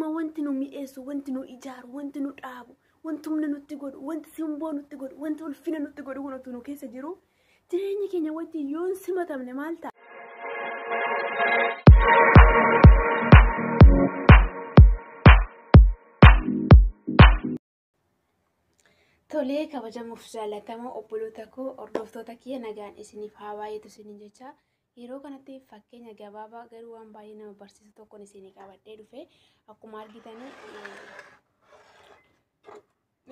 Wanti nu mi'eessu, wanti nu ijaaru, wanti nu dhaabu, wanti humna nutti godhu, wanti simboo nutti godhu, wanti ulfina nutti godhu kun utuu nu keessa jiru, jireenya keenya wajjin yoo hin simatamne maal ta'a? Tolee, kabajamuuf jaallatama obboloota koo, hordoftoota kiyya, nagaan isiniif haa baay'atu isiniin jecha. Yeroo kanatti fakkeenya gabaabaa garuu waan baay'ee nama barsiisu tokkoon isinii qabadhee dhufe. Akkuma argitanii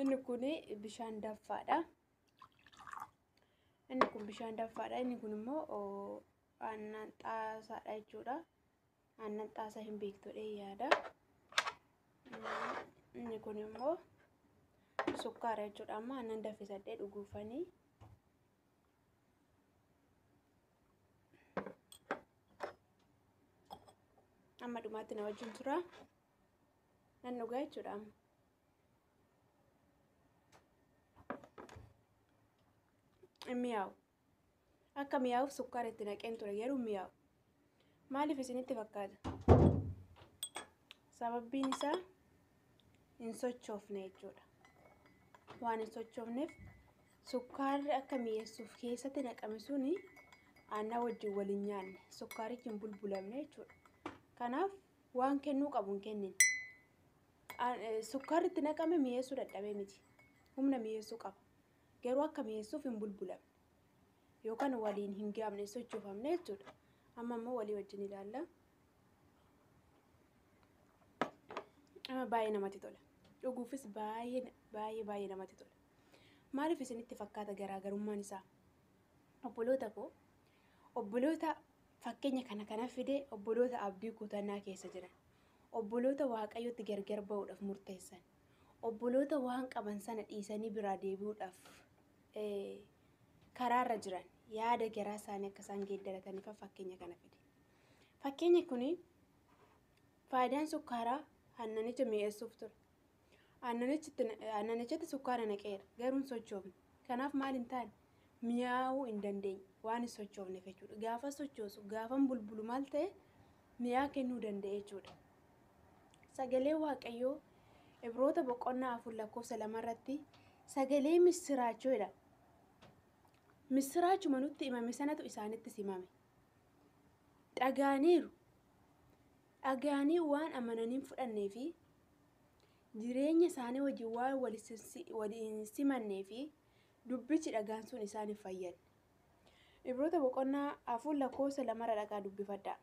inni kun bishaan danfaadha. Inni kun bishaan danfaadha. Inni kun immoo aannan xaasaadha jechuudha. Aannan xaasaa hin beektudha yaada. Inni kun immoo sukkaara jechuudha. Amma aannan danfisadhee dhuguufanii. Amma dhumaatti na wajjin tura. Nan dhugaa jechuudha amma. Mi'aawu. Akka mi'aawuuf sukkaara itti naqeen ture, garuu mi'aawu. Maaliif isinitti fakkaata? Sababbiin isaa hin sochoofne jechuudha. Waan hin sochoofneef sukkaarri akka mi'eessuuf keessatti naqame suni aannan wajjin wal hin nyaanne, sukkaarichi hin bulbulamne jechuudha. Kanaaf waan kennuu qabu hin kennine. Sukkaarri itti naqame mi'eessuu dadhabee miti. Humna mi'eessuu qaba. Garuu akka mi'eessuuf hin bulbulamne. Yookaan waliin hin gaamne, sochoofamne jechuudha. Amma immoo walii wajjin ilaalla. Amma baay'ee namatti tola. Dhuguufis baay'ee baay'ee baay'ee namatti tola. Maaliif isinitti fakkaata garaagarummaan isaa? Obboloota koo, obboloota fakkeenya kana kana fide, obboloota abdii kutannaa keessa jiran, obboloota Waaqayyotti gargar ba'uudhaaf murteessan, obboloota waan qaban sana dhiisanii biraa deebi'uudhaaf karaarra jiran, yaada garaa isaanii akka isaan geeddarataniif fakkeenya kana fide. Fakkeenya kuni faayidaan sukkaaraa aannanicha mi'eessuuf ture. Aannanichatti sukkaara naqeera, garuu hin sochoofne. Kanaaf maal hin taane? Mi'aawuu hin dandeenye, waan hin sochoofneef jechuudha. Gaafa sochoosu, gaafa bulbulu maal ta'e? Mi'aa kennuu danda'e jechuudha. Sagalee Waaqayyoo Ibroota boqonnaa 4 lakkoofsa 2 irratti sagalee missiraachoo jedha. Missiraachuma nutti himame sanatu isaanitti simame. Dhagaaniiru. Dhagaanii waan amananii hin fudhannee fi jireenya isaanii wajjin waan waliin simannee fi dubbichi dhagaan sun isaan hin fayyadne. Ibroota boqonnaa 4 lakkoofsa 2rra dhaqaa dubbifadhaa.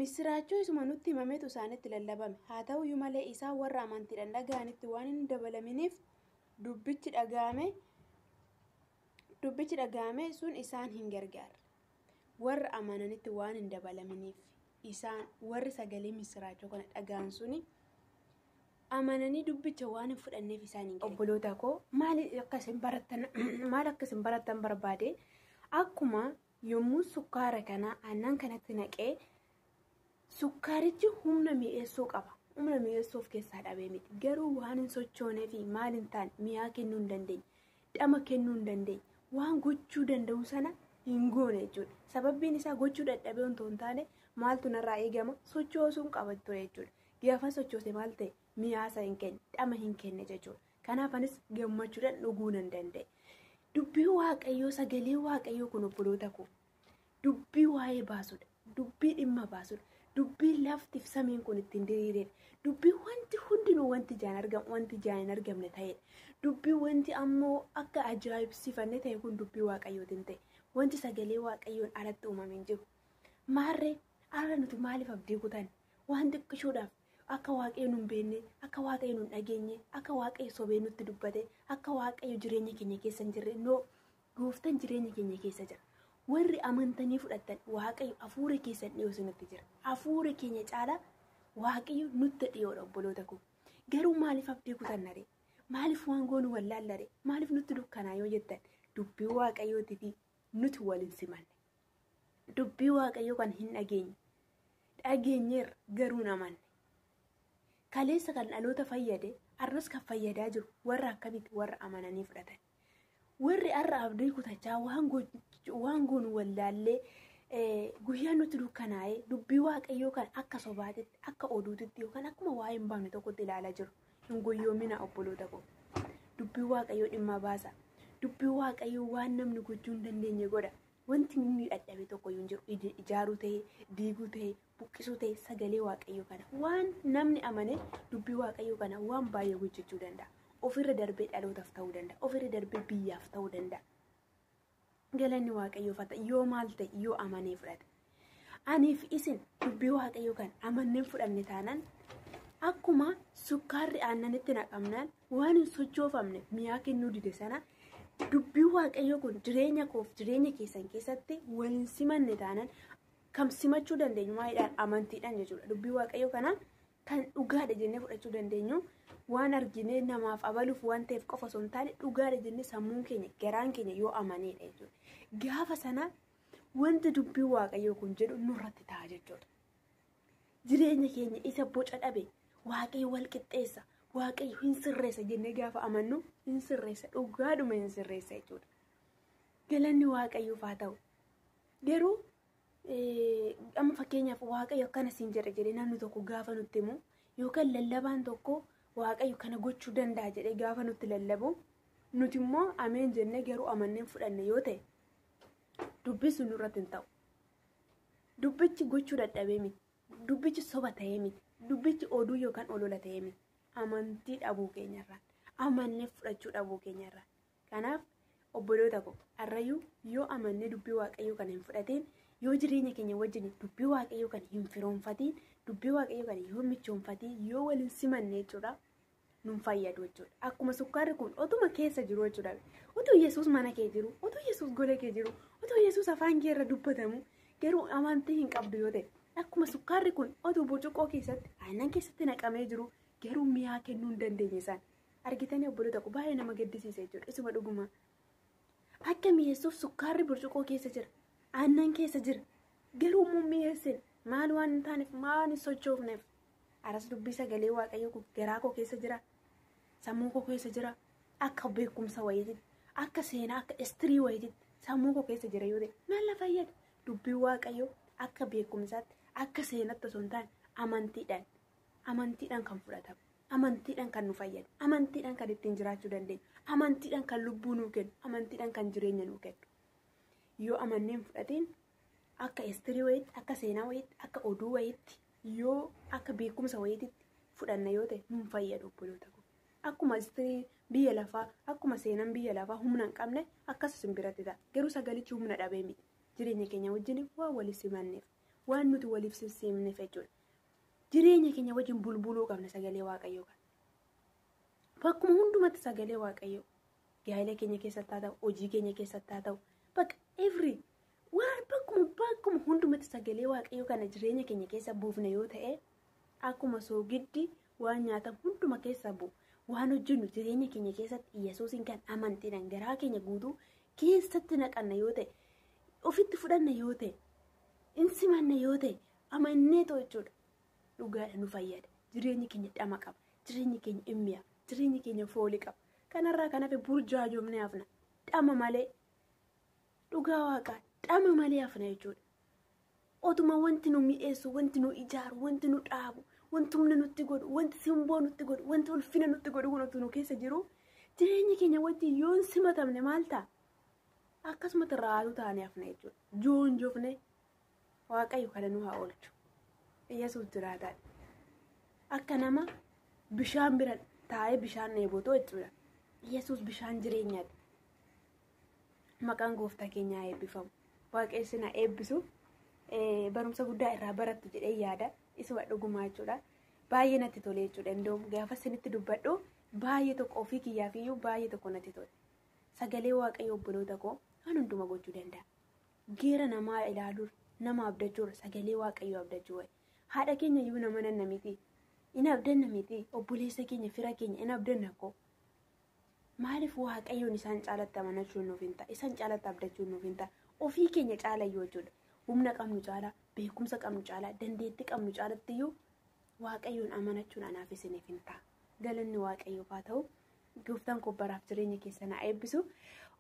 Missiraachoo isuma nutti himametu isaanitti lallabame. Haa ta'uyyuu malee isaan warra amantiidhaan dhaga'anitti waan hin dabalaminiif dubbichi dhaga'ame sun isaan hin gargaarre. Warra amananitti waan hin dabalaminiif, isaan warri sagalee missiraachoo kana dhaga'an suni amananii dubbicha waan hin fudhanneef isaan hin gargaarre. Obboloota koo, maal akka isin barattan barbaade? Akkuma yommuu sukkaara kana aannan kanatti naqee, sukkaarichi humna mi'eessuu qaba. Humna mi'eessuu of keessaa dhabee miti. Garuu waan hin sochoonee fi maal hin taane? Mi'aa kennuu hin dandeenye. Dhama kennuu hin dandeenye. Waan gochuu danda'u sana hin goone jechuudha. Sababbiin isaa gochuu dadhabee otoo hin taane, maaltu narraa eegama? Sochoosuun qaba ture jechuudha. Gaafa sochoose maal ta'e? Mi'aasa hin kenne, dhama hin kenne jechuudha. Kanaaf anis gammachuudhaan dhuguu nan danda'e. Dubbii Waaqayyoo, sagalee Waaqayyoo kun, obboloota koo, dubbii waa'ee baasudha. Dubbii dhimma baasudha. Dubbii laftiif samiin kun ittiin diriiredha. Dubbii wanti hundinuu, wanti ijaan argamu, wanti ijaan hin argamne ta'edha. Dubbii wanti ammoo akka ajaa'ibsiifanne ta'e kun dubbii Waaqayyootiin ta'e. Wanti sagalee Waaqayyoon alatti uumame hin jiru. Maarree har'a nuti maaliif abdii kutanne? Waan xiqqishuudhaaf akka Waaqayyo nu hin beekne, akka Waaqayyo nu hin dhageenye, akka Waaqayyo sobee nutti dubbate, akka Waaqayyo jireenya keenya keessa hin jirre. No, gooftaan jireenya keenya keessa jira. Warri amantanii fudhattan, Waaqayyo hafuura keessan dhiyoo isinitti jira. Hafuura keenya caalaa Waaqayyo nutti dhiyoodha, obboloota koo. Garuu maaliif abdii kutanna ree? Maaliif waan goonu wallaallaree? Maaliif nutti dukkanaa yoo jettan, dubbii Waaqayyootii fi nuti waliin simanne. Dubbii Waaqayyoo kan hin dhageenye. Dhageenyeerra, garuu hin amanne. Kaleessa kan dhaloota fayyade, har'as kan fayyadaa jiru warra akkamitti? Warra amananii fudhatan. Warri har'a abdii kutachaa waan goonu wallaallee Guyyaan nuti dukkanaa'ee dubbii waaqayyoo kan akka sobaatitti, akka oduutitti yookaan akkuma waa'ee hin baafne tokkotti ilaalaa jiru. Hin gowwoomina obboloota koo. Dubbii waaqayyoo dhimma baasa. Dubbii waaqayyoo waan namni gochuu hin dandeenye godha. Wanti inni dadhabe tokko hin jiru. Ijaaruu ta'ee, diiguu ta'ee, buqqisuu ta'ee sagalee waaqayyoo kana. Waan namni amane dubbii waaqayyoo kana waan baay'ee hojjechuu danda'a. Ofirra darbee dhalootaaf ta'uu danda'a. Ofirra darbee biyyaaf ta'uu danda'a. Galanni waaqayyoof haa ta'u. Yoo maal ta'e yoo amanee fudhate. Aniif isin dubbii waaqayyoo kana amanneen fudhanne taanaan akkuma sukkaarri aannanitti naqamnaan waan hin sochoofamne mi'aa kennuu dide sana dubbii waaqayyoo kun jireenya koof jireenya keessan keessatti waliin simanne taanaan kam simachuu dandeenyu maaliidhaan amantiidhaan jechuudha. Dubbii waaqayyoo kana kan dhugaadha jennee fudhachuu dandeenyu waan argine namaaf abaluuf waan ta'eef qofa osoo hin taane dhugaadha jennee sammuun keenya garaan keenya yoo amaneedha jechuudha. Gaafa sana wanti dubbii waaqayyoo kun jedhu nurratti ta'a jechuudha. Jireenya keenya isa boca dhabe waaqayyo wal qixxeessa, waaqayyo hin sirreessa jennee gaafa amannu hin sirreessa, dhugaadhuma hin sirreessa jechuudha. Galanni waaqayyoof haa ta'u. Garuu amma fakkeenyaaf waaqayyo akkana siin jedha jedhee namni tokko gaafa nutti himu yookaan lallabaan tokko waaqayyo kana gochuu danda'a jedhee gaafa nutti lallabu nuti immoo ameen jennee garuu amanneen fudhanne yoo ta'e dubbi sun nurratti hin ta'u. Dubbichi gochuu dadhabee miti. Dubbichi soba ta'ee miti. Dubbichi oduu yookaan olola ta'ee miti. Amantii dhabuu keenyarraan. Amannee fudhachuu dhabuu keenyarraan. Kanaaf obboloota koo har'ayyuu yoo amannee dubbii waaqayyoo kana hin fudhatiin, yoo jireenya keenya wajjin dubbii waaqayyoo kana hin firoonfatiin, dubbii waaqayyoo kana yoo michoonfatiin, yoo waliin simanne jechuudha nun fayyadu jechuudha. Akkuma sukkaarri kun otuma keessa jiru jechuudha. Utuu Yesuus mana kee jiru, utuu Yesuus gola kee jiru, utuu Yesuus afaan kee irra dubbatamu garuu amantii hin qabdu yoo ta'e akkuma sukkaarri kun otuu burcuqqoo keessatti aannan keessatti naqamee jiru garuu mi'aa kennuu hin dandeenye isaan. Argitanii obboloota koo baay'ee nama gaddisiisa jechuudha. Isuma dhuguma. Akka mi'eessuuf sukkaarri burcuqqoo keessa jira. Aannan keessa jira. Garuu immoo mi'eessin maal waan hin taaneef maal hin sochoofneef. Aras dubbii sagalee waaqayyoo kun garaa koo keessa jira. Sammuu koo keessa jira. Akka beekumsa wayiititti, akka seenaa, akka istirii wayiititti sammuu koo keessa jira yoo ta'e maal na fayyada? Dubbii waaqayyoo akka beekumsaatti, akka seenaatti osoo hin taane amantiidhaan, amantiidhaan kan fudhatamu, amantiidhaan kan nu fayyadu, amantiidhaan kan ittiin jiraachuu dandeenyu, amantiidhaan kan lubbuu nuu kennu, amantiidhaan kan jireenya nuu kennu. Yoo amanneen fudhatiin akka istirii wayiitti, akka seenaa wayiitti, akka oduu wayiitti, yoo akka beekumsa wayiitti fudhanna yoo ta'e nun fayyadu obboloota koo. Akkuma istirii biyya lafaa, akkuma seenaan biyya lafaa humna hin qabne akkas isin biratti ta'a. Garuu sagalichi humna dhabee miti. Jireenya keenya wajjin waan waliif simanneef, waan nuti waliif simsiifneef jechuudha. Jireenya keenya wajjin bulbuluu qabna sagalee waaqayyoo kana. Bakkuma hundumatti sagalee waaqayyoo gaa'ela keenya keessatti haa ta'u, hojii keenya keessatti haa ta'u, bakka every waan bakkuma hundumatti sagalee waaqayyoo kana jireenya keenya keessa buufne yoo ta'e akkuma soogiddi waan nyaatamu hunduma keessa bu'u waan hojjennu jireenya keenya keessatti Yesuusiin kan amantiidhaan garaa keenya guutuu keessatti naqanna yoo ta'e, ofitti fudhanna yoo ta'e, hin simanne yoo ta'e, amannee ta'u jechuudha. Dhugaadha nu fayyada. Jireenyi keenya dhama qaba. Jireenyi keenya hin mi'a. Jireenyi keenya foolii qaba. Kanarraa kan hafe burjaajofnee hafna. Dhama malee. Dhugaa waaqaa dhama malee hafna jechuudha. Otuma wanti nu mi'eessu, wanti nu ijaaru, wanti nu dhaabu, wanti humna nutti godhu, wanti simboo nutti godhu, wanti ulfina nutti godhu kun otoo nu keessa jiru jireenya keenya wajjin yoo hin simatamne maal ta'a? Akkasumatti raatuu taanee hafna jechuudha. Joonjofne waaqayyo kana nu haa oolchu. Yesuus jiraataadha. Akka nama bishaan bira taa'ee bishaan dheebotu jechuudha. Yesuus bishaan jireenyaati. Maqaan gooftaa keenyaa haa eebbifamu. Waaqayyo isin haa eebbisu. Barumsa guddaa irraa barattu jedhee yaada. Isuma dhugumaa jechuudha. Baay'ee natti tole jechuudha. Indoom gaafa isinitti dubbadhu baay'ee tokko ofii kiyyaaf iyyuu baay'ee tokko natti tole. Sagalee waaqayyo obboloota koo waan hunduma gochuu danda'a. Geera namaa ilaaluun, nama abdachuudha, sagalee waaqayyoo abdachuu wayi. Haadha keenya iyyuu nama nanna miti. In abdanna miti. Obboleessa keenya, fira keenya in abdanna koo. Maaliif waaqayyoon isaan caalatti amanachuun nuuf hin ta'a? Isaan caalatti abdachuun nuuf hin ta'a? Ofii keenya caalayyuu jechuudha. Humna qabnu caalaa, beekumsa qabnu caalaa, dandeettii qabnu caalatti iyyuu waaqayyoon amanachuun anaaf isiniif hin ta'a. Galanni waaqayyoof haa ta'u. Gooftaan koo baraaf jireenya keessan haa eebbisu.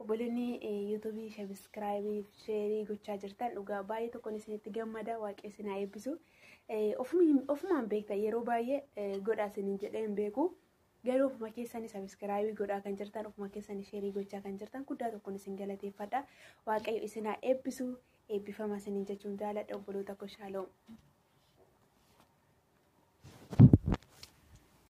Obboleonni yuutuubii sabiskiraayibii sheerii gochaa jirtan dhugaa baay'ee tokkoon isinitti gammada. Waaqni isin haa eebbisu. Ofumaan beekta yeroo baay'ee godhaa isiniin jedhee hin beeku. Garuu ofuma keessanii sabiskiraayibii godhaa kan jirtan, ofuma keessanii sheerii gochaa kan jirtan guddaa tokkoon isin galateeffadha. Waaqayyo isin haa eebbisu. Eebbifama isiniin jechuun jaaladha obboloota koo shaaloom.